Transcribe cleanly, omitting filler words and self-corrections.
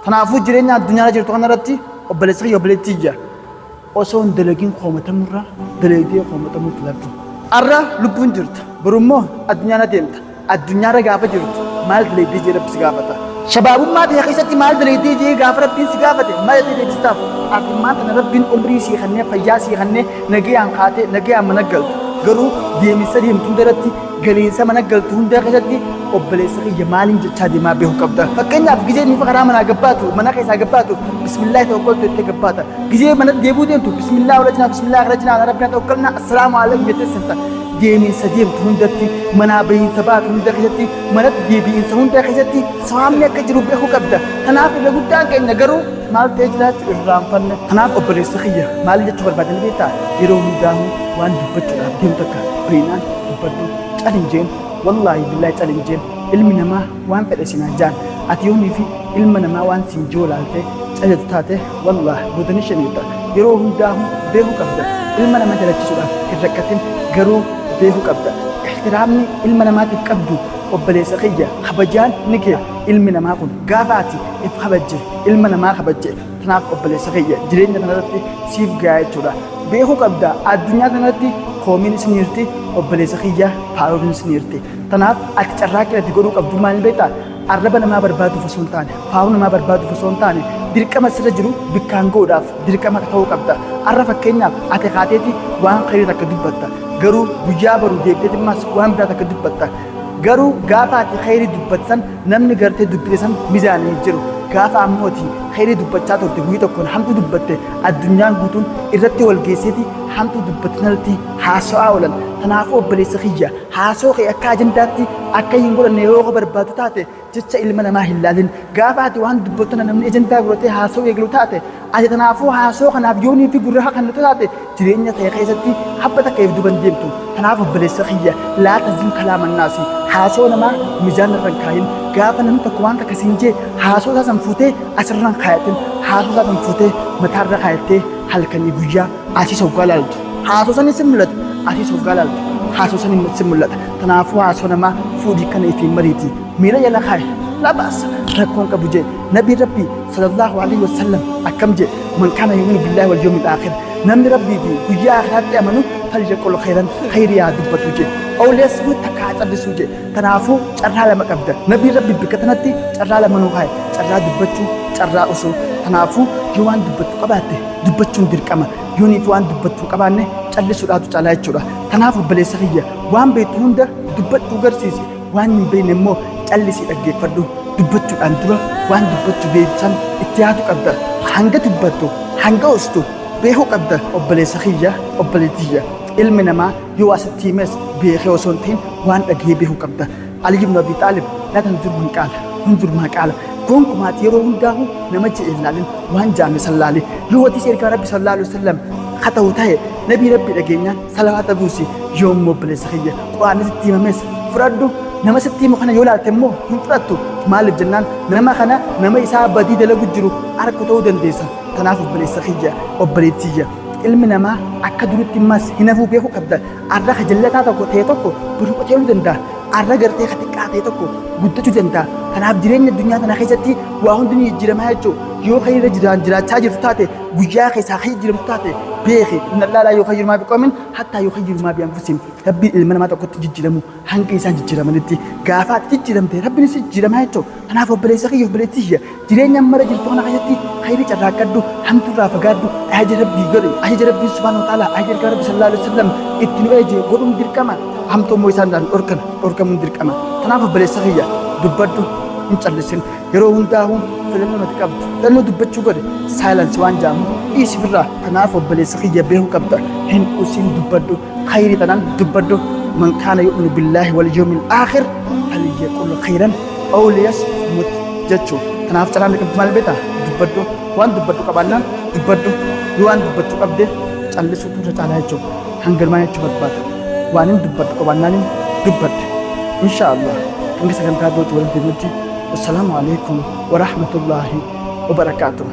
Kanaafuu jireenya addunyaarra jirtu kanarratti obboleessa kiyya, obboleettii tiyya, osoo hin dalagin koomatamurra dalaydee koomatamuu filadhu. Arra lubbuun jirta, boru immoo addunyaarra deemta. Addunyaarra gaafa jirtu maal dalaydee jee Rabbi si gaafata. Shabaabummaa tee keessatti maal dalaydee jee gaafa Rabbiin si gaafate maal jettee deebistaaf? Ati ammaan tana Rabbiin umrii sii kannee, fayyaa sii kannee, nagayaan kaatee nagayaan mana galta. Garuu deeminsa deemtu hunda irratti, galiinsa mana galtu hunda keessatti obboleessa kiyya maaliin jechaa deemaa beekuu qabda. Fakkeenyaaf gizee inni karaa manaa gabbaatu, mana keessaa gabbaatu, bismillaahi tawakkaltu jettee gabbaata. Gizee mana deebuu deemtu, bismillaahi walajnaa, bismillaahi akhrajnaa, ala rabbinaa tawakkalnaa, assalaamu alaikum jettee seenta. Deemiinsa deemtu hundatti, manaa bahiinsa baatu hunda keessatti, manatti deebi'iinsa hunda keessatti sawaabni akka jiru beekuu qabda. Kanaaf irra guddaan keenya garuu maal ta'ee jiraachuu irraanfanne. Kanaaf obboleessa kiyya maal jechuu barbaadani beektaa? Yeroo hundaahuu waan dubbachuudhaaf deemtu takka bahinaan dubbadhu. Cal hin jeen. Wallaahi billaahi cal hin jeen. Ilmi namaa waan fedhe siin haa jaan. Ati yoomii fi ilma namaa waan siin ji'u laaltee cal jettu taate wallaah booda ni shaneetta. Yeroo hundaahu beekuu qabda. Ilma nama jalachisuudhaaf hin rakkatin, garuu beekuu qabda. Ihtiraamni ilma namaatiif qabdu, obboleessa kiyya, kabajaan ni kee. Ilmi namaa kun gaafa ati if kabajje ilma namaa kabajje. Tanaaf obboleessa kiyya, jireenya kanarratti siif gayaa jechuudha. Beekuu qabda, addunyaa kanarratti koomiin isin jirti, obboleessa kiyya, faaruun isin jirti. Tanaaf ati carraaqqii ati godhuu qabdu maal beektaa? Arraba namaa barbaaduuf osoo hin taane, faaruu namaa barbaaduuf osoo hin taane, dirqama sirra jiru bikkaan ga'uudhaaf dirqama ta'uu qabda. Arra fakkeenyaaf ati kaateeti waan khayrii takka dubbatta. Garuu guyyaa boru deebiteeti ammas waan biraa takka dubbatta. Garuu gaafa ati khayrii dubbatte san namni gartee dubbise san mizaana hin jiru. Gaafa ammoo ati khayrii dubbachaa turte guyyaa tokkoon hamtuu dubbatte, addunyaan guutuun irratti wal geesseeti hamtuu dubbatte sanarratti haasa'aa oolan. Tanaafuu obboleessa kiyya, haasoo kee akka ajandaatti akka hin godhanne yoo barbaaddu taate, jecha ilma namaa hin laalin. Gaafa ati waan dubbattu tana namni ajandaa godhatee haasa'uu eegalu taate, ati tanaafuu haasoo kanaaf yoonii fi gurra kennitu taate, jireenya kee keessatti habba takka if duuba hin deemtu. Tanaaf obboleessa kiyya, laa tazin kalaaman naasi, haasoo namaa mizaana irra hin kaayin. Gaafa namni tokko waan takka siin jee, haasoo isaa san fuutee asirra hin kaayatin. Haasoo isaa san fuutee mataarra kaayattee halkanii guyyaa asiis hoggaa laaltu haasoo sanii si mul'ata, asiis hoggaa laaltu haasoo sanii si mul'ata. Tanaafuu haasoo namaa fuudhii kana ifiin mariitii miila jala kaayi, laa ba'as, rakkoon qabu jee. Nabiin Rabbii sallallahu alaihi wasallam akkam jee? Man kaana yu'minu billaahi wal yawmil aakhir, namni Rabbii fi guyyaa aakhiraatti amanu, falyaqul khayran, khayrii haa dubbatu jee, aw liyasmut, takka haa callisuu jee. Tanaafuu carraa lama qabda. Nabiin Rabbii bikka tanatti carraa lama nuu kaaye: carraa dubbachuu, carraa usuu. Tanaafuu yoo waan dubbattu qabaatte dubbachuun dirqama. Yooniif waan dubbattu hin qabaanne callisuudhaatu caalaa jechuudha. Kanaaf obboleessa kiyya, waan beektu hunda dubbadhuu garsiisi. Waan hin beekne immoo callisii dhaggeeffadhu. Dubbachuudhaan dura waan dubbachuu beektu san itti yaadu qabda. Hanga dubbattu, hanga ustu beekuu qabda. Obboleessa kiyya, obboleettii tiyya, ilmi namaa yoo waa sitti himes beekee osoo hin ta'in waan dhagahee beekuu qabda. Ali ibn Abi Xaalib, laa tanzur man qaala, unzur maa qaala. Gonkumaa ati yeroo hundaahu nama je'e hin laalin, waan ja'ame san laali. Yoo hadiisa ergaa Rabbi sallallahu alaihi wasallam ka ta'u tahe, nabii Rabbi dhageenyaan salawaata buusi. Yoo immoo obboleessa kiyya Qur'aanni sitti himames fudhadhu, nama sitti himu kana yoo laalte immoo hin fudhattu. Maaliif jennaan, nama kana nama isaa badii dalagu jiru arku ta'uu dandeessa. Tanaaf obboleessa kiyya, obboleettii tiyya, ilmi namaa akka duritti immas hin hafuu beekuu qabda. Arra ka jallataa tokko ta'e tokko boru qajeeluu danda'a. Arra gartee ka xiqqaa ta'e tokko guddachuu danda'a. Kanaaf jireenya addunyaa tana keessatti waa hundi ni jijjiiramaa jechuudha. Yoo khayra jiraan jiraachaa jirtu taate, guyyaa keessaa ka jijjiiramtu taate beeki. Inna Allaaha laa yughayyiru maa biqawmin hattaa yughayyiru maa bi'anfusihim. Rabbiin ilma namaa tokkotti jijjiiramu hanga isaan jijjiiramanitti. Gaafa ati jijjiiramte Rabbiinis jijjiiramaa jechuudha. Kanaaf obboleessa kiyya, obboleettii kiyya, jireenya ammara jirtu kana keessatti khayrii carraaqqadhu, hamtuurraa fagaadhu, ajaja Rabbii godhi. Ajaja Rabbii subhaanahu wa ta'aalaa, ajaja ergamaa Rabbii sallallahu alaihi wasallam itti nu eeje godhuun dirqama. Hamtuu immoo isaan irraa nu dhorkan dhorkamuun dirqama. Kanaaf obboleessa kiyya, dubbadhu, hin callisin. Yeroo hundaahuu filannoo ati qabdu filannoo dubbachuu godhi. Silence waan jedhamu dhiisi ofirraa. Kanaaf obboleessa kiyya, beekuu qabda, hin usin, dubbadhu. Khayrii tanaan dubbadhu. Man kaana yu'minu billaahi wal yawmil aakhir falyaqul khayran aw liyasmut jechuu. Kanaaf carraan qabdu maal beektaa? Dubbadhu. Waan dubbadhu qabaannaan dubbadhu. Yoo waan dubbattu qabde callisuutu irra caalaa jechuu. Hanganumaa jechuu barbaada. Waan hin dubbadhu qabaannaan dubbadhe. Insha Allah hanga sagantaa birootti walitti deebinutti, wassalaamu alaikum wa rahmatullaahi wa barakaatuh.